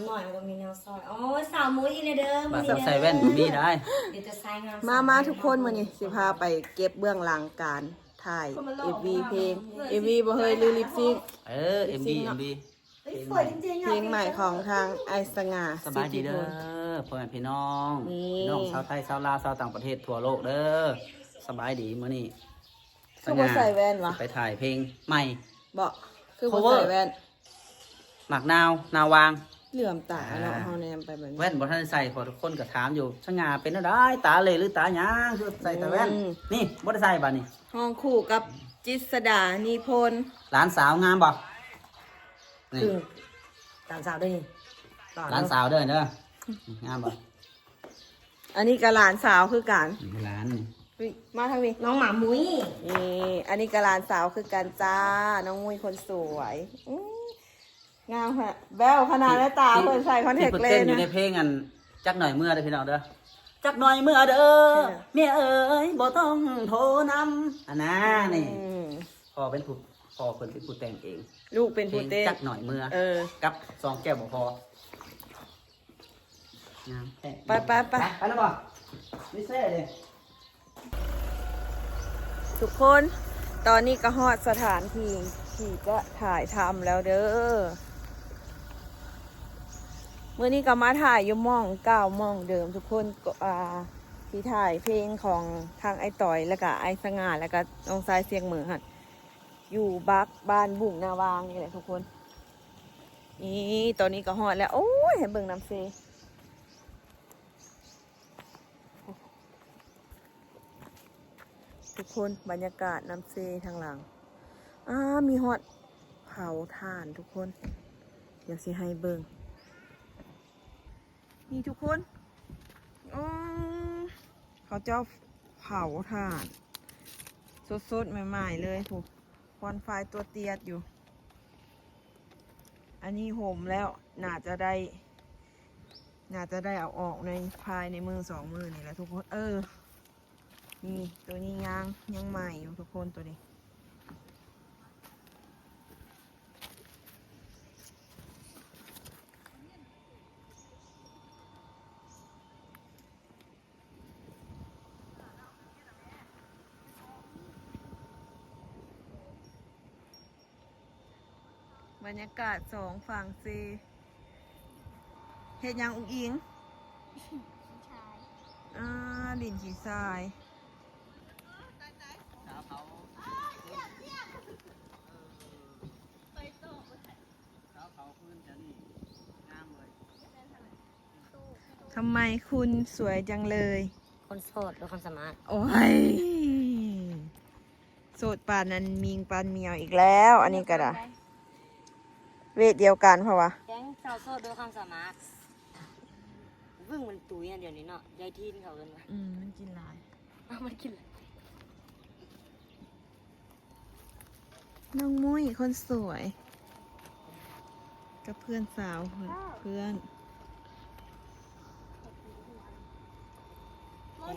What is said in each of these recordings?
ຫນອຍມັນກໍມີແນວຊອຍ. ໂອ້ຍ ສາວມຸ້ຍອີກແລ້ວເດີ ບາດໃສ່ແວ່ນກໍມີໄດ້. ເປັນຕາຊາຍງາມ. ມາ ມາທຸກຄົນ ມື້ນີ້ຊິພາໄປເກັບເບື້ອງຫຼັງການຖ່າຍເອັມວີເພງ ເອັມວີບໍ່ເຮີ້ຍ ຫຼືລິບຊິງ? ເອີ ເອັມວີ ເອັມວີ ເພງໃໝ່ຂອງທາງອ້າຍສະຫງ່າ ສະບາຍດີເດີ ຊິທິພົນ ພໍ່ແມ່ພີ່ນ້ອງ ພີ່ນ້ອງຊາວໄທ ຊາວລາວ ຊາວຕ່າງປະເທດທົ່ວໂລກເດີ ສະບາຍດີ. ມື້ນີ້ ຄືບໍ່ໃສ່ແວ່ນວະ ໄປຖ່າຍເພງໃໝ່ ບໍ່ ຄືບໍ່ໃສ່ແວ່ນ ໝາກນາວ ນາວວາງ ເຫຼືອມຕາເນາະ ອ່າ ເຮົາແນມໄປແບບນີ້ ແວ່ນບໍ່ທັນໄດ້ໃສ່ ເພາະທຸກຄົນກໍຖາມຢູ່ ສະຫງ່າເປັນແນວໃດ ຕາເຫຼຫຼືຕາຫຍັງ ຄືໃສ່ແຕ່ແວ່ນ ອືມ ນີ້ບໍ່ໄດ້ໃສ່ບາດນີ້ ຮ້ອງຄູ່ກັບຈິດສະດາ ນິພົນ ຫຼານສາວງາມບໍ່? ນີ້ ຄືຫຼານສາວເດີນີ້ ຫຼານສາວເດີ ງາມບໍ່? ອັນນີ້ກໍຫຼານສາວຄືກັນ ຫຼານ ອຸ້ຍ ມາທາງນີ້ ນ້ອງໝາມຸ້ຍ ນີ້ ອັນນີ້ກໍຫຼານສາວຄືກັນຈ້າ ນ້ອງມຸ້ຍຄົນສວຍ ອື້ ງາມຂະໜາດ ແບ້ວຂະໜາດເລີຍ ຕາເພິ່ນໃສ່ຄອນແທັກເລນ ທີ່ເພິ່ນເຕັ້ນຢູ່ໃນເພງອັນ ຈັກໜ້ອຍເມື່ອເດີພີ່ນ້ອງເດີ ຈັກໜ້ອຍເມື່ອເດີ ເອີ ເມຍເອີຍ ບໍ່ຕ້ອງໂທນຳ ອັນນັ້ນນີ້ ອືມ ພໍ່ເປັນຜູ້ ພໍ່ເພິ່ນເປັນຜູ້ແຕ່ງເອງ ລູກເປັນຜູ້ເຕັ້ນ ເພງຈັກໜ້ອຍເມື່ອ ເອີ ກັບສອງແກ້ວບໍ່ພໍ ງາມແທ້ ໄປ ໄປ ໄປ ໄປແລ້ວບໍ່? ນີ້ເຊເດ້ ທຸກຄົນ ຕອນນີ້ກໍຮອດສະຖານທີ່ທີ່ຈະຖ່າຍທຳແລ້ວເດີ ມື້ນີ້ກໍມາຖ່າຍຢູ່ໝ່ອງເກົ່າໝ່ອງເດີມ ທຸກຄົນ ກໍ ອ່າ ທີ່ຖ່າຍເພງຂອງທາງອ້າຍຕ້ອຍ ແລ້ວກໍອ້າຍສະຫງ່າ ແລ້ວກໍນ້ອງຊາຍຊຽງເໝີຫັ້ນ ຢູ່ບັກ ບ້ານບຸ້ງນາວາງນີ້ແຫຼະທຸກຄົນ. ນີ້ ຕອນນີ້ກໍຮອດແລ້ວ ໂອ້ຍ ໃຫ້ເບິ່ງນ້ຳເຊ ທຸກຄົນ ບັນຍາກາດນ້ຳເຊທາງຫຼັງ ອ້າ ມີຮອດເຜົາຖ່ານທຸກຄົນ ດຽວຊິໃຫ້ເບິ່ງ ນີ້ທຸກຄົນ ໂອ້ ເຂົາເຈົ້າເຜົາຖ່ານສົດໆ ໃໝ່ໆ ເລີຍ ຜູ້ ຄວັນໄຟຕົວະຕຽດຢູ່ ອັນນີ້ຫົ່ມແລ້ວ ໜ້າຈະໄດ້ ໜ້າຈະໄດ້ເອົາອອກໃນ ພາຍໃນມື້ສອງມື້ນີ້ແຫຼະທຸກຄົນ ເອີ ນີ້ ໂຕນີ້ຍັງ ຍັງໃໝ່ຢູ່ທຸກຄົນ ໂຕນີ້. ບັນຍາກາດສອງຝັ່ງເຊ ເຮັດຫຍັງອຸ້ງອິງ? ອ່າ ຫຼິ້ນຂີ້ຊາຍ. ทำไมคุณสวยจังเลย ຄົນໂສດ ໂດຍຄວາມສາມາດ ໂອ້ຍ ໂສດປານນັ້ນ ມິງປານໝຽວອີກແລ້ວ ອັນນີ້ກໍໄດ້ ເວດດຽວກັນ ເພາະວ່າ ແກງສາວໂສດ ໂດຍຄວາມສາມາດ ເບິ່ງມັນຕຸ້ຍອັນດຽວນີ້ເນາະ ຍາຍທີນເຂົາເອີ້ນວ່າ ອືມ ມັນກິນຫຼາຍ ເອົາ ມັນກິນຫຼາຍ. น้องมุ้ยคนสวย กับเพื่อนสาว เพื่อน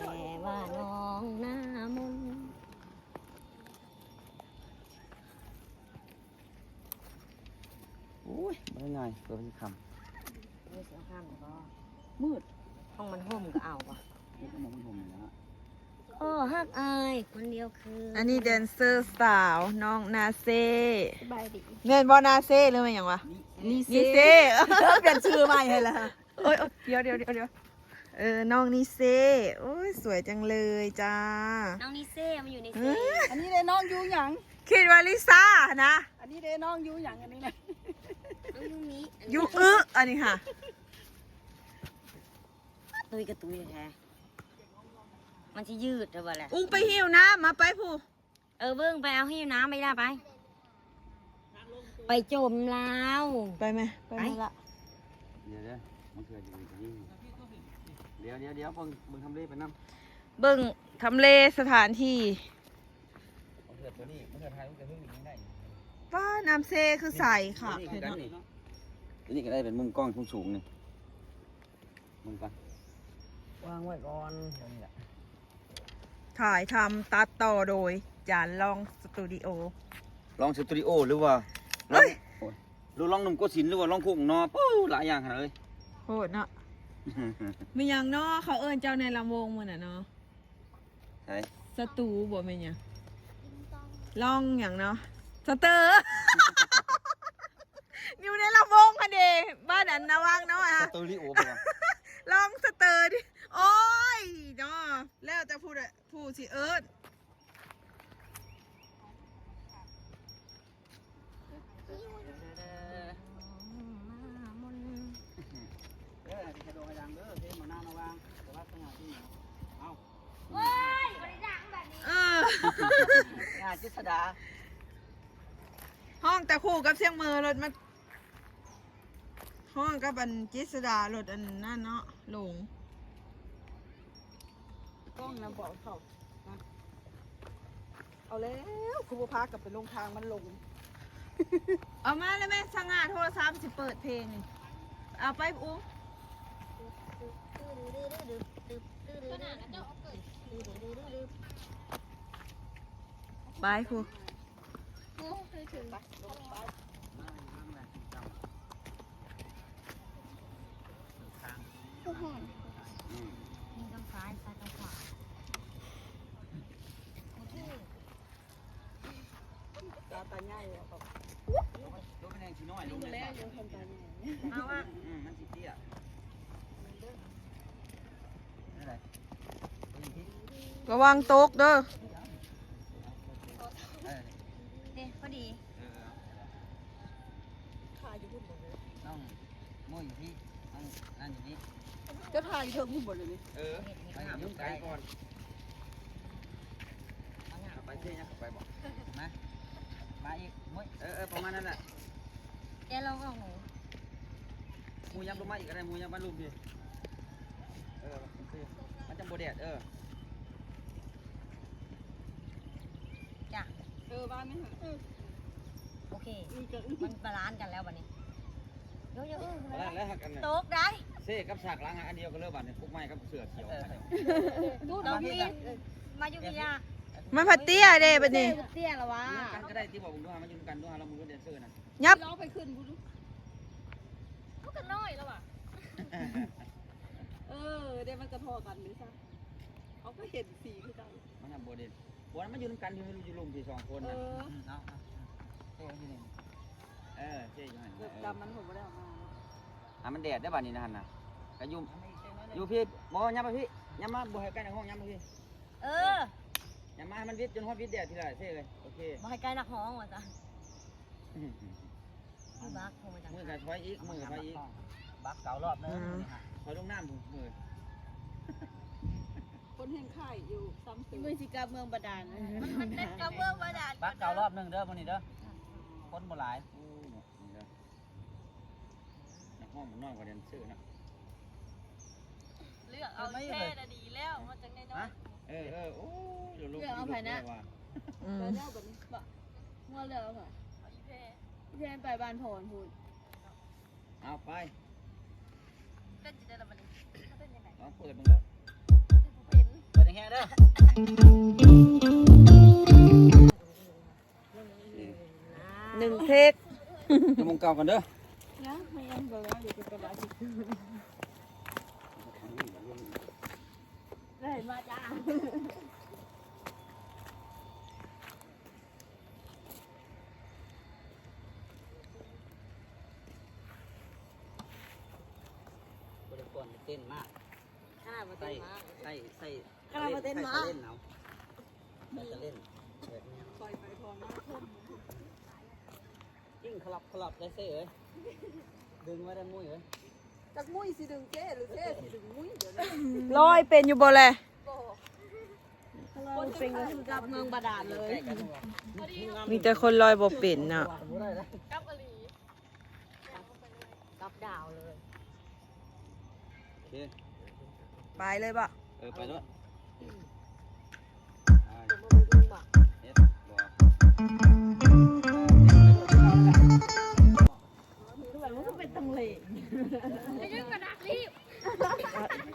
แต่ว่าน้องหน้ามน โอ้ย บ่ได้ง่าย เปิดมันค่ำ มืด ห้องมันห่มก็เอาบ่ เฮ็ดให้มันห่มนี่นะ ขอฮักอ้ายคนเดียวคือ อันนี้แดนเซอร์สาว น้องนาเซ่ สบายดี แม่นบ่ นาเซ่ หรือแม่นหยังวะ นิเซ่ นิเซ่ เปลี่ยนชื่อใหม่ให้แล้ว โอ๊ย โอ๊ย เดี๋ยว เดี๋ยว เดี๋ยว เดี๋ยว เออ น้องนิเซ่ โอ๊ย สวยจังเลยจ้า น้องนิเซ่ มาอยู่ในเซ่ เออ อันนี้เลยน้องยูหยัง คิดว่าลิซ่านะ อันนี้เด้น้องยูหยัง อันนี้นะ น้องยูมิ ยูอึ อันนี้ค่ะ ตุ้ยกับตุ้ยแท้ มันสิยืดเด้อบ่แหละ อุ้งไปหิ้วน้ำมาไปผู้ เออ เบิ่งไปเอาหิ้วน้ำไปล่ะไป ไปจมลาว ไปไหม ไปไหม ไป ละ เดี๋ยวๆ มันเกิดอยู่ตรงนี้ เดี๋ยวๆๆ เบิ่ง เบิ่งทำเลไปนำ เบิ่งทำเลสถานที่ มันเกิดตัวนี้ มันเกิดไทย มันเกิดเพิ่งอยู่ได้ ป้า น้ำเซคือใสค่ะ ตัวนี้คือกันนี่ ตัวนี้ก็ได้เป็นมุมกล้องสูงๆ นี่ มึงก่อน วางไว้ก่อน เดี๋ยวนี้แหละ ถ่ายทำตัดต่อโดยจานลองสตูดิโอ ลองสตูดิโอ หรือว่า เอ้ย โอ้ย ຫຼືລອງໜຸ່ມໂກສິນ ຫຼືວ່າລອງຄຸກເນາະ ໂອ້ ຫຼາຍຢ່າງຂະໜາດເລີຍ ໂພດເນາະ. ແມ່ນຫຍັງເນາະ ເຂົາເອີ້ນເຈົ້າໃນລຳວົງມື້ນັ້ນເນາະ? ໃສ? ສະຕູບໍ່ ແມ່ນຫຍັງ? ລອງຫຍັງເນາະ? ສະເຕີ ຢູ່ໃນລຳວົງຫັ້ນເດ ບ້ານອັນນາວັງເນາະ ສະເຕີລິໂອ ລອງສະເຕີດິ ໂອ້ຍເນາະ ແລ້ວແຕ່ຜູ້ໃດ ຜູ້ຊິເອີ້ນ ເອີ ຊິກະໂດດໃຫ້ດັງເດີ ເພງມານານະວັງ ສະຫວັດສະຫງ່າທີ່ເອົາ ໂອ້ຍ ບໍ່ໄດ້ດັງແບບນີ້ ເອີ ຫຍ້າຈິດສະດາ ຮ້ອງແຕ່ຄູ່ກັບຊຽງເມີໂລດ ມາຮ້ອງກັບອັນຈິດສະດາໂລດ ອັນນັ້ນເນາະ ຫຼົງ ກ້ອງນຳບໍ່ເຂົ້າ ເອົາແລ້ວ ຄືບໍ່ພາກັນໄປລົງທາງມັນຫຼົງ ເອົາມາແລ້ວແມ່ ສະຫງ່າໂທລະສັບຊິເປີດເພງ ເອົາໄປອຸ້ມ ໄປພຸ້ນ ມີທັງຊ້າຍ ຊ້າຍທັງຂວາ ຕາ ຕາໃຫຍ່ ໂຕມັນແຮງຊິນ້ອຍລົງ ເອົາວ່າ ອືມ ມັນຊິເຕ້ຍ ລະວັງຕົກເດີ ເອີ ເດ້ ພໍດີ ເອີ ຂາຢູ່ພຸ້ນບໍ່ເລີຍ ນ້ອງ ໂມຢູ່ພີ້ ນ້ອງ ນັ້ນຢູ່ນີ້ ຈະຖ່າຍຢູ່ເທິງພຸ້ນບໍ່ເລີຍນີ້ ເອີ ໄປຫາມຸມໄກກ່ອນ ເອົາໄປເຊຍ ຍັງເຂົ້າໄປບໍ່ ມາ ມາອີກ ໂມ ເອີ ເອີ ປະມານນັ້ນແຫຼະ ແກລອງອອກໜູ ໝູຍັບລົງມາອີກກໍໄດ້ ໝູຍັບມາລຸ່ມພີ້ ເອີ ມັນຈັ່ງບໍ່ແດດ ເອີ ຈ້ະ ເອີ ວ່າແມ່ນຫະ ໂອເຄ ມັນບາລານກັນແລ້ວບັດນີ້ ໂຍໂຍ ເອີ ບາລານແລ້ວ ຮັກກັນ ຕົກໄດ້ ເຊກັບສາກຫຼັງ ອັນດຽວກັນເລີຍບັດນີ້ ປຸກໄມ້ກັບເສື້ອຂຽວ ເອີ ມາຢູ່ພີ້ ມາຢູ່ພີ້ ມັນພັດເຕ້ຍເດ້ບັດນີ້ ເຕ້ຍລະວ່າ ກັນກໍໄດ້ຕິ ບອກເບິ່ງດູ ມາຢູ່ນຳກັນດູ ລອງເບິ່ງດູ ແດນເຊີນະ ຍັບ ລອງໄປຂຶ້ນພຸ້ນດູ ເຮົາກໍນ້ອຍແລ້ວຫວາ ເອີ ເດ້ ມັນກໍທໍ່ກັນເດ້ຊະ ເຮົາກໍເຫັນສີຄືກັນ ມັນນະບໍ່ເດັ່ນ ບໍ່ນະ ມັນຢູ່ນຳກັນ ຢູ່ ຢູ່ລຸ່ມພີ້ສອງຄົນນະ ເອີ ອືມ ເອົາ ເອີ ເຊຢູ່ນີ້ ເອີ ເຊຢູ່ຫັ້ນ ເກີບດຳມັນກໍບໍ່ໄດ້ອອກມາ ອ່າ ມັນແດດເດ້ບັດນີ້ນະຫັ້ນນະ ກະຢູ່ ຢູ່ພີ້ ບໍ່ ຍັບມາພີ້ ຍັບມາ ບໍ່ໃຫ້ໃກ້ນັກຮ້ອງ ຍັບມາພີ້ ເອີ ຍັບມາໃຫ້ມັນວິດຈົນຮອດວິດແດດພີ້ລະເຊເອີຍ ໂອເຄ ບໍ່ໃຫ້ໃກ້ນັກຮ້ອງວ່າຊັ້ນ ບັກ ມືກະຖອຍອີກ ມືກະຖອຍອີກ ບັກເກົ່າລອບໜຶ່ງ ອືມ ນີ້ຫະ ຖອຍລົງນ້ຳພຸ້ນ ມື ຄົນແຮ່ງຄ້າຍຢູ່ຊ້ຳຕື່ມ ມືຊິກັບເມືອງບາດານ ມັນເປັນກັບເມືອງບາດານ ບັກເກົ່າລອບໜຶ່ງເດີມື້ນີ້ເດີ ຄົນບໍ່ຫຼາຍ ໂອ້ ເນາະ ນີ້ເດີ ນັກຮ້ອງມັນນ້ອຍກວ່າແດນເຊີເນາະ ເລືອກເອົາອີແພນະດີແລ້ວ ມັນຈັ່ງໄດ້ນ້ອຍ ເອີ ເອີ ໂອ້ຍ ເລືອກເອົາໃຜນະ ອືມ ແລ້ວບັດນີ້ ບໍ່ ເລືອກເອົາໃຜ ເອົາອີແພ ອີແພໄປບ້ານພອນພຸ້ນ ເອົາໄປ ເຕັ້ນຢູ່ໃດລະບັດນີ້ ເຕັ້ນຈັ່ງໃດ ລອງເປີດເບິ່ງເດີ ເປັນ ເປີດແຮງໆເດີ ໜຶ່ງເທັກ ຢູ່ໝ່ອງເກົ່າກ່ອນເດີ ຍັງ ມັນຍັງບໍ່ແລ້ວ ດຽວໄປຕະຫຼາດ ໄດ້ມາຈ້າ. ບໍ່ໄດ້ກ່ອນເຕັ້ນມາກ ຂະໜາດບໍ່ເຕັ້ນມາກ ໃສ່ ໃສ່ ຂະໜາດບໍ່ເຕັ້ນມາກ ໃສ່ເຕັ້ນເອົາ ໃສ່ເຕັ້ນແບບນີ້ ປ່ອຍໄປພໍມາຄົມ ຈິ້ງຂະລັບຂະລັບໄດ້ເຊເອີຍ ດຶງໄວ້ໄດ້ມຸ້ຍເອີຍ ຈັກມຸ້ຍຊິດຶງເຈ້ ຫຼືເຈ້ຊິດຶງມຸ້ຍ ດຽວນີ້ ລອຍເປັນຢູ່ບໍ່ແລ? ບໍ່. ຄົນເປັນກໍຄືກັບເມືອງບາດານເລີຍ ມີແຕ່ຄົນລອຍບໍ່ເປັນເນາະ ກັບອີ່ຫຼີ ກັບດາວເລີຍ ໂອເຄ ໄປເລີຍບໍ່? ເອີ ໄປໂລດ ເຮັດບໍ່?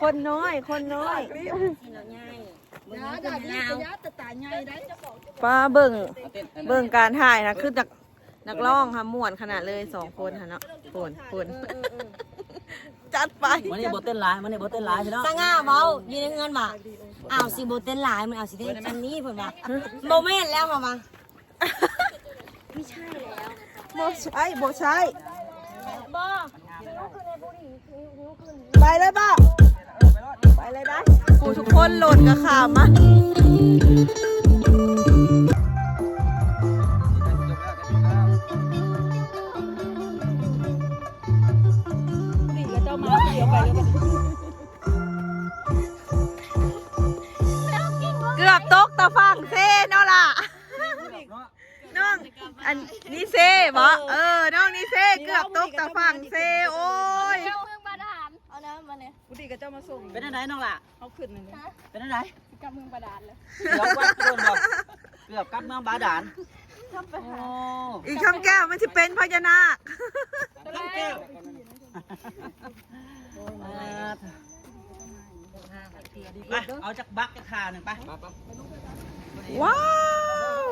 ຄົນນ້ອຍ ຄົນນ້ອຍ ຊິເນາະໃຫຍ່ ເບິ່ງ ຢ່າ ຢ່າ ຢ່າ ຢ່າ ຕາໃຫຍ່ໄດ໋ ປ້າເບິ່ງ ເບິ່ງການຖ່າຍນະ ຄືຈັກ ນັກຮ້ອງຫາມ່ວນຂະໜາດເລີຍ ສອງຄົນຫັ້ນເນາະ. ໂພນ ໂພນ ເອີ ເອີ ເອີ ຈັດໄປ. ມື້ນີ້ບໍ່ເຕັ້ນຫຼາຍ ມື້ນີ້ບໍ່ເຕັ້ນຫຼາຍພີ່ນ້ອງ. ສະຫງ່າເວົ້າຢູ່ໃນເຮືອນວ່າ ອ້າວ ຊິບໍ່ເຕັ້ນຫຼາຍ ມັນອາດຊິເຕັ້ນຊ່ຳນີ້ ເພິ່ນວ່າ. ບໍ່ແມ່ນແລ້ວ ເຮົາວ່າ ບໍ່ໃຊ່ ບໍ່ໃຊ່ ບໍ່. ໄປເລີຍບໍ່? ໄປເລີຍໄດ໋. ຜູ້ທຸກຄົນໂຫຼດກະຂ້າມມາ. ເກືອບຕົກຕາຝັ່ງເຊເນາະລະ. ນ້ອງ ອັນ ນິເຊບໍ? ເອີ ນ້ອງນິເຊເກືອບຕົກຕາຝັ່ງເຊ. ໂອ້ຍ ເມືອງບາດານ. ເອົານ້ຳມາແດ່. ຜູ້ດີກະເຈົ້າມາສົ່ງ. ເປັນຈັ່ງໃດນ້ອງຫຼ້າ? ເຮົາຂຶ້ນແລ້ວ. ຮະ? ເປັນຈັ່ງໃດ? ກັບເມືອງບາດານເລີຍ. ເກືອບ ເກືອບກັບເມືອງບາດານ. ໂອ້ ອີກຄຳແກ້ວມັນຊິເປັນພະຍານາກ. ຄຳແກ້ວ ໄປ ເອົາຈັກບັກຈັກທ່າໜຶ່ງໄປ. ວ້າວ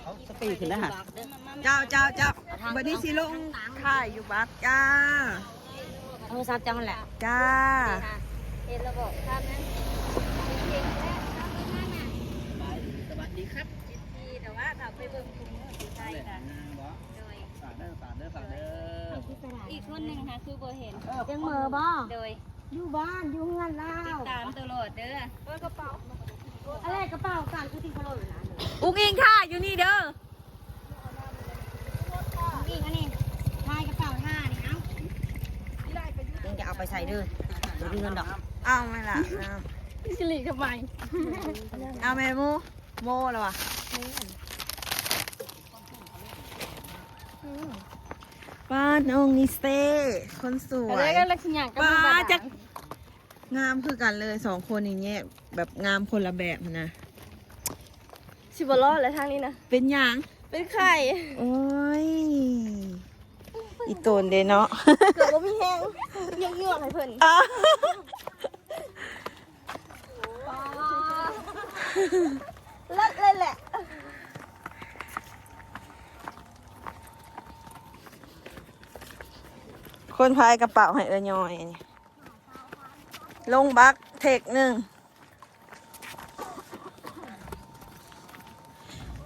ເອົາສະປີດຂຶ້ນໄດ້ຫະ. ເຈົ້າ ເຈົ້າ ເຈົ້າ ບັດນີ້ຊິລົງຖ່າຍຢູ່ບັກ. ຈ້າ ໂທລະສັບເຈົ້າຫັ້ນແຫຼະ. ຈ້າ ເຫັນແລ້ວບອກ ສະຫວັດດີຄັບ. ແຕ່ວ່າຖ້າໄປເບິ່ງທຸງມື້ໃກ້ໆ ໂດຍ ຝາກເດີ ຝາກເດີ ຝາກເດີ. ອີກຄົນໜຶ່ງຫາຄືບໍ່ເຫັນ. ເອີ ຍັງເມີບໍ່? ໂດຍ ຢູ່ບ້ານ ຢູ່ເຮືອນລາວ. ຕິດຕາມຕະຫຼອດເດີ. ເອີ ກະເປົາ ອັນແລກກະເປົາກັນຄືທີ່ເຂົາລົດນະ. ອຸ້ງອິງຖ້າຢູ່ນີ້ເດີ. ອຸ້ງອິງອັນນີ້ ພາຍກະເປົາຖ້ານີ້. ເອົາ ມຶງຈະເອົາໄປໃສເດີ ບໍ່ມີເງິນດອກ. ເອົາແມ່ນລະ ຊິຫຼີກທຳໄມ? ເອົາແມ່ໝູ ໂມລະວະ. ປ້າ ນ້ອງນິເຊ ຄົນສວຍ. ປ້າ ຈັກງາມຄືກັນເລີຍ ສອງຄົນນີ້ແຍກແບບງາມຄົນລະແບບຫັ້ນນະ. ຊິບໍ່ລອດແລ້ວທາງນີ້ນະ. ເປັນຫຍັງ? ເປັນໄຂ້. ໂອ້ຍ ອີ່ຕົນເດເນາະ ເກືອບບໍ່ມີແຮງ ຍົກໆໃຫ້ເພິ່ນ. ເລີດເລີຍແຫຼະ. ຄົນພາຍກະເປົາໃຫ້ເອື້ອຍຍ້ອຍ ລົງບັກເທັກໜຶ່ງ.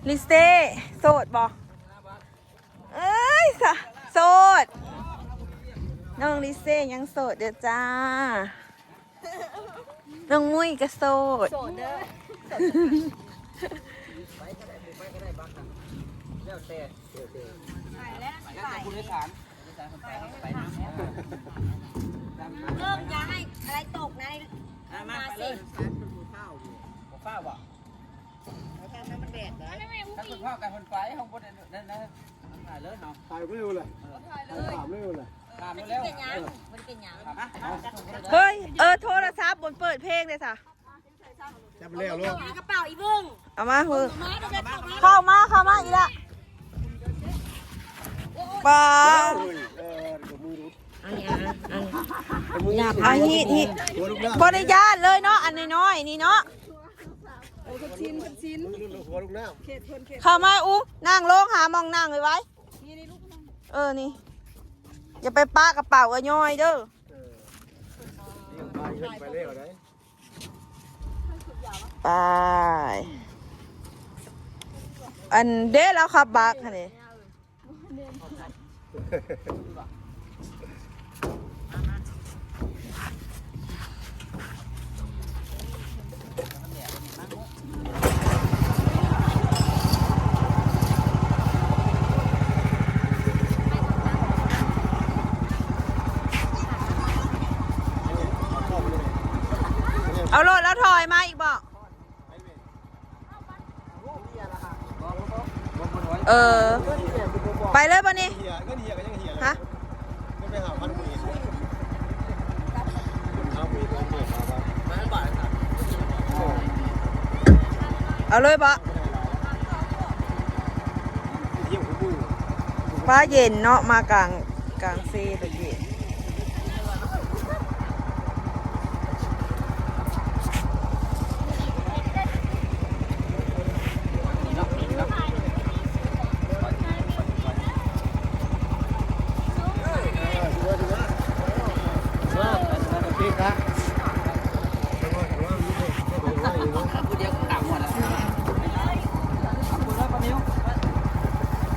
ລິເຊໂສດບໍ່? ເອີຍ ໂສດ. ນ້ອງລິເຊຍັງໂສດເດີຈ້າ. ນ້ອງມຸ້ຍກະໂສດ ໂສດເດີ. ແລ້ວແຕ່ ແລ້ວແຕ່ ໄປແລ້ວ ໄປແລ້ວ ຜູ້ໂດຍສານ ຜູ້ໂດຍສານໄປ ເຮົາກະໄປນຳ. ເອີ ຢ່າໃຫ້ອະໄລຕົກນະ. ມາ ມາ ມາ ໄປເລີຍ. ບໍ່ຟ້າວບໍ່? ເຮົາທຳໃຫ້ມັນແດດໄດ໋. ຄັນເພິ່ນພ້ອມກັນເພິ່ນໄປ ເຮົາບໍ່ໄດ້ນັ້ນນະ. ຖ່າຍເລີຍເນາະ ຖ່າຍໄປເລີຍ ເອີ ຖ່າຍເລີຍ ຖາມເລີຍ. ຖາມແລ້ວ ເປັນຫຍັງ? ບໍ່ໄດ້ເປັນຫຍັງ. ຖາມມາ. ເຮີ້ຍ ເອີ ໂທລະສັບບໍ່ເປີດເພງເດ້ຊະ. ຈັບມັນແລ້ວໂລດ. ກະເປົາອີເບິ່ງ ເອົາມາເຮີ້ຍ. ເຂົ້າມາ ເຂົ້າມາອີກລະ. ປ້າ ເອີ ມືຫຼຸດ. ອັນນີ້ ອັນນີ້ ອັນນີ້ ອັນນີ້ ຂອອະນຸຍາດເລີຍເນາະ ອັນນ້ອຍໆນີ້ເນາະ. ເອີ ເພິ່ນຊິນ ເພິ່ນຊິນ. ເຂົ້າມາ ອູ້ ນັ່ງລົງ ຫາໝ່ອງນັ່ງໄວໆ. ນີ້ ນີ້ລູກ ເອີ ນີ້ ຢ່າໄປປະກະເປົາເອື້ອຍຍ້ອຍເດີ. ເອີ ໄປແລ້ວໄດ໋. ໄປ ອັນເດ ລາວຂັບບັກຫັ້ນເດ. ເອົາໂລດ ລາວຖອຍມາອີກບໍ? ເອີ ໄປເລີຍບໍ່ນີ້? ຮະ? ເອົາເລີຍບໍ່? ຟ້າເຢັນເນາະ ມາກາງ ກາງເຊຕະກີ້. ເນາະ ເນາະ ເນາະ ເນາະ.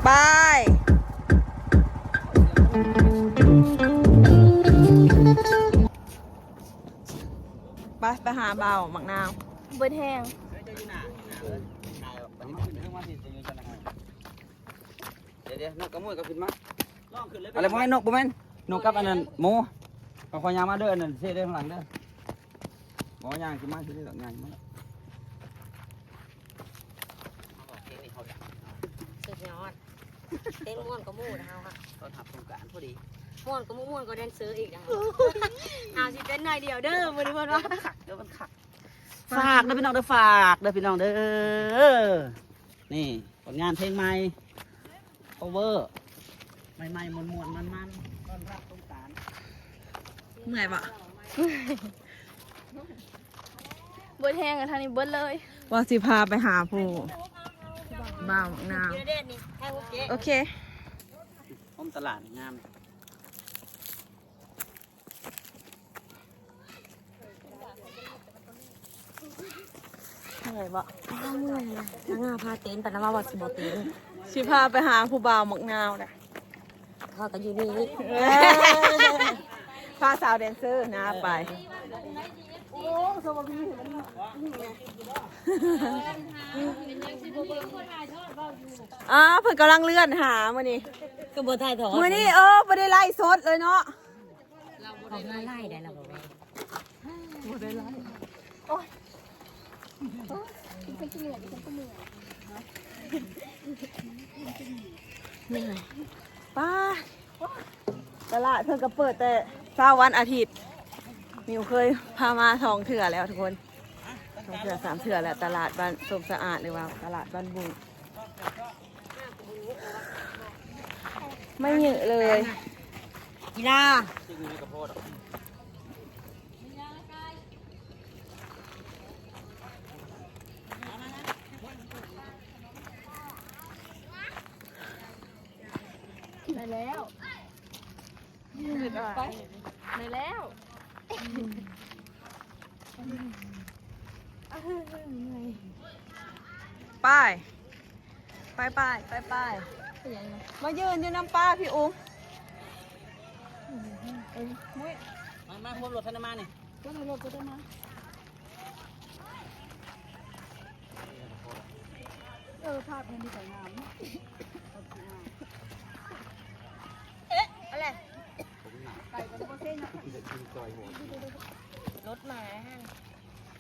ໄປ ໄປ ໄປຫາບ່າວໝາກນາວ ເບິດແຮງ. ດຽວໆ ນົກກັບໝູກັບຂຶ້ນມາ. ອັນນັ້ນບໍ່ແມ່ນນົກ ບໍ່ແມ່ນນົກກັບອັນນັ້ນໝູ. ເອົາ ຂໍຍ່າງມາເດີ ອັນນັ້ນເຊເດີ ຂ້າງຫຼັງເດີ. ບໍ່ ຍ່າງຂຶ້ນມາຊິໄດ້ດອກ ຍ່າງມາ. ສຸດຍອດ ເຕັ້ນມ່ວນກວ່າໝູ່ນະເຮົາ. ຕອນຮັບສົງການພໍດີ ມ່ວນກວ່າໝູ່ ມ່ວນກວ່າແດນເຊີອີກນະ. ເຮົາຊິເຕັ້ນໜ້ອຍດຽວເດີ ມື້ນີ້ເພິ່ນວ່າ ເດີ ມັນຄັກ ເດີ ມັນຄັກ. ຝາກເດີພີ່ນ້ອງເດີ ຝາກເດີພີ່ນ້ອງເດີ. ນີ້ ຜົນງານເພງໃໝ່ cover ໃໝ່ໆ ມ່ວນໆ ມັນໆ ຕ້ອນຮັບສົງການ. ເມື່ອຍບໍ່? ເບິດແຮງ ທາງນີ້ເບິດເລີຍ. ວ່າຊິພາໄປຫາຜູ້ບ່າວໝາກນາວ. ໂອເຄ ໂຮມຕະຫຼາດງາມ. ເມື່ອຍບໍ່? ເມື່ອຍນະ ນາງາພາເຕັ້ນ ປານນາວ່າຊິບໍ່ເຕັ້ນ. ຊິພາໄປຫາຜູ້ບ່າວໝາກນາວນະ. ເຮົາກໍຢູ່ນີ້ ເອີ ພາສາວແດນເຊີນາໄປ. ອ່າ ເພິ່ນກຳລັງເລື່ອນຫາມື້ນີ້ ຄືບໍ່ຖ່າຍທອດ ມື້ນີ້ ເອີ ບໍ່ໄດ້ໄລຟ໌ສົດເລີຍເນາະ. ເຮົາບໍ່ໄດ້ໄລຟ໌ໄດ້ ລາວບໍ່ໄລຟ໌ ບໍ່ໄດ້ໄລຟ໌. ໂອ້ຍ ເມື່ອຍ ປ້າ ຕະຫຼາດເພິ່ນກໍເປີດແຕ່ເຊົ້າວັນອາທິດ. ມິວເຄີຍພາມາສອງເທື່ອແລ້ວທຸກຄົນ ສອງເທື່ອສາມເທື່ອແລ້ວ ຕະຫຼາດບ້ານສົມສະອາດ ຫຼືວ່າຕະຫຼາດບ້ານບຸ້ງ. ໄມ່ເຍອະເລີຍ ອີລາ. ໄດ້ແລ້ວ ໄປ ໄດ້ແລ້ວ. ໄປ ໄປໆ ໄປໆ ມາຢືນຢູ່ນຳປ້າພີ່ອຸ້ງ. ເອີຍ ມາ ມາ ໂຮມລົດທັນມານີ້ ລົດ ລົດ ລົດມາ. ເອີ ພາບມັນມີແຕ່ງາມ. ເອະ ອະໄລ ໄກ່ກໍບໍ່ເຊັ່ນນະ ລົດມາຫັ້ນ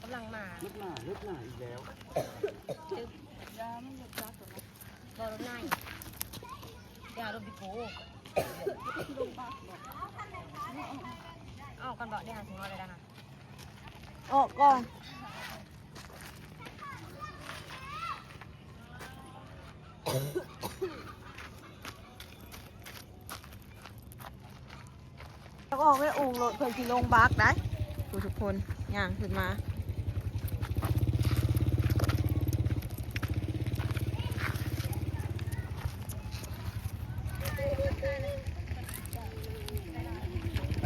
ກຳລັງມາ ລົດມາ ລົດມາອີກແລ້ວ. ຢ່າ ມັນລົດຈັກ ບໍ່ ລົດໃຫຍ່ ຢ່າ ລົດບິໂກ ອອກກ່ອນບໍ່ ດຽວຫາຊິຮອດແລ້ວນະ. ອອກກ່ອນ ອອກແລ້ວອຸ້ງລົດ ເພິ່ນຊິລົງບັກໄດ້. ຜູ້ ທຸກຄົນຍ່າງຂຶ້ນມາ.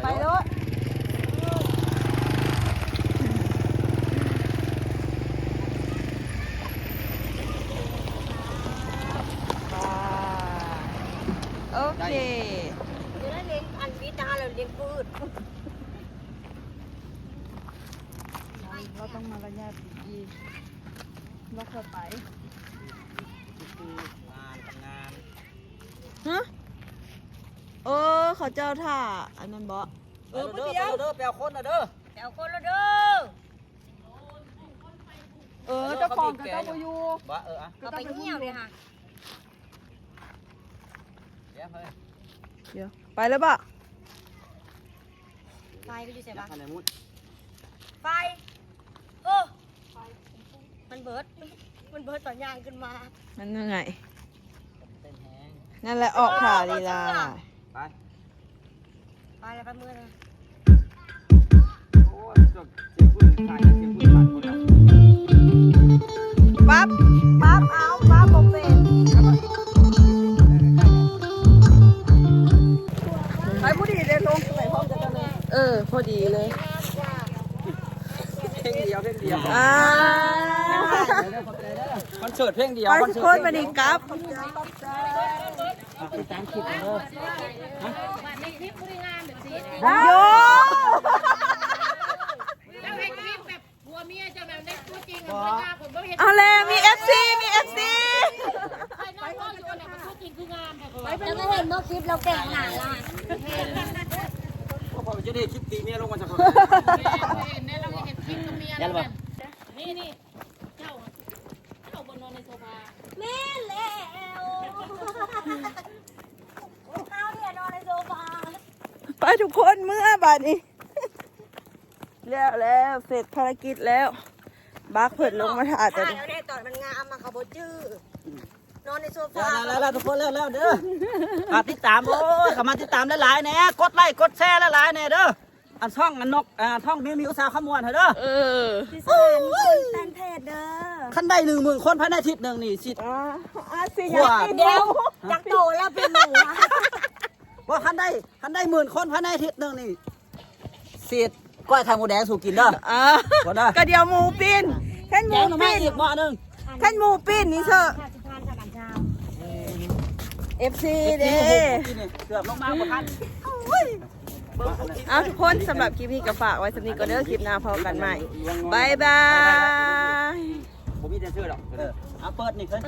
ໄປໂລດ ໂອເຄ ຈະໄດ້ລ້ຽງອັນວິດນະ ແລ້ວລ້ຽງພືດ. ເຮົາຕ້ອງມາລະຍະດີໆ ແລ້ວຄ່ອຍໄປ. ງານ ງານ ຮະ? ເອີ ເຂົາເຈົ້າຖ້າອັນນັ້ນບໍ? ເອີ ໄປໂລດເດີ ໄປໂລດເດີ ໄປເອົາຄົນລະເດີ ໄປເອົາຄົນລະເດີ. ເອີ ເຈົ້າຂອງເຂົາເຈົ້າບໍ່ຢູ່ບໍ? ເອີ ເອົາໄປຫ່ຽວເດ້ຫະ. ດຽວ ໄປແລ້ວບໍ? ໄຟກໍຢູ່ໃສວະ? ໄຟ ໂອ້ ມັນເບີດ ມັນເບີດຕອນຍ່າງຂຶ້ນມາ ມັນເມື່ອຍ. ນັ້ນແຫຼະ ອອກທ່າລີລາ. ໄປ ໄປແລ້ວ ໄປເມືອແລ້ວ. ໂອ້ຍ ເສຍງປືນ ຂາຍແຕ່ເສຍງປືນບາດຄົນນະ. ປັບ ປັບເອົາ ປັບບໍ່ເປັນ. ໄປພໍດີເດ້ ລົງໄປພ້ອມກັນເລີຍ. ເອີ ພໍດີເລີຍ. ພງດຽວ ເພງດຽວ ອ່າ ຄອນເສີດເພງດຽວ ໄປທຸກຄົນ ບັດນີ້ກັບ ໂຍ ເອົາແລ້ວ ມີເອັຟຊີ ມີເອັຟຊີ ເຈົ້າເຫັນບໍ່ ຄລິບລາວແກ່ງໜ້າລະ ໂອ້ ຂ້ອຍຈະໄດ້ຄລິບຕີເມຍລົງມາຊະ ເຫັນແນ່ ລາວເຮັດຄລິບກັບເມຍລາວ ນີ້ ນີ້ ເຈົ້າ ເຈົ້າບໍ່ນອນໃນໂຊຟາ ແມ່ນແລ້ວ ເຮົານີ້ນອນໃນໂຊຟາ ໄປທຸກຄົນ ເມືອບາດນີ້ ແລ້ວ ແລ້ວ ເສັດພາລະກິດແລ້ວ ບັກເພິ່ນລົງມາຖ້າແຕ່ ຕອນມັນງາມມາ ເຂົາບໍ່ຈື່ ນອນໃນໂຊຟາ ແລ້ວໆໆ ທຸກຄົນ ແລ້ວໆເດີ ຝາກຕິດຕາມ ໂອ້ຍ ເຂົ້າມາຕິດຕາມຫຼາຍໆແດ່ ກົດໄລ້ກົດແຊຫຼາຍໆແດ່ເດີ ອັນຊ່ອງອັນນົກ ອ່າ ຊ່ອງມິວມິວສາວຄຳມ່ວນເດີ ເອີ ທີ່ສະຫານມີຄົນແຟນເພຈເດີ ຄັນໄດ້ໜຶ່ງໝື່ນຄົນພາຍໃນທິດໜຶ່ງນີ້ ຊິ ອ່າ ອ່າ ຊິ ດຽວ ຈັກໂຕແລ້ວເປັນໝູ ບໍ່ ຄັນໄດ້ ຄັນໄດ້ໝື່ນຄົນພາຍໃນທິດໜຶ່ງນີ້ ຊິກ້ອຍໄຂ່ມົດແດງສູ່ກິນເດີ ອ່າ ບໍ່ເດີ ກະດຽວໝູປີ້ນ ຄັນໝູປີ້ນ ອີກໝໍ້ໜຶ່ງ ຄັນໝູປີ້ນນີ້ເຊີ ເອັຟຊີເດ້ ເກືອບລົງມາບໍ່ທັນ ເອົາທຸກຄົນ ສຳລັບຄລິບນີ້ກໍຝາກໄວ້ສ່ຳນີ້ກ່ອນເດີ ຄລິບໜ້າພໍ້ກັນໃໝ່ ບາຍບາຍ ບໍ່ມີແດນເຊີດອກ ເອີ ເອົາເປີດນີ້ເພິ່ນ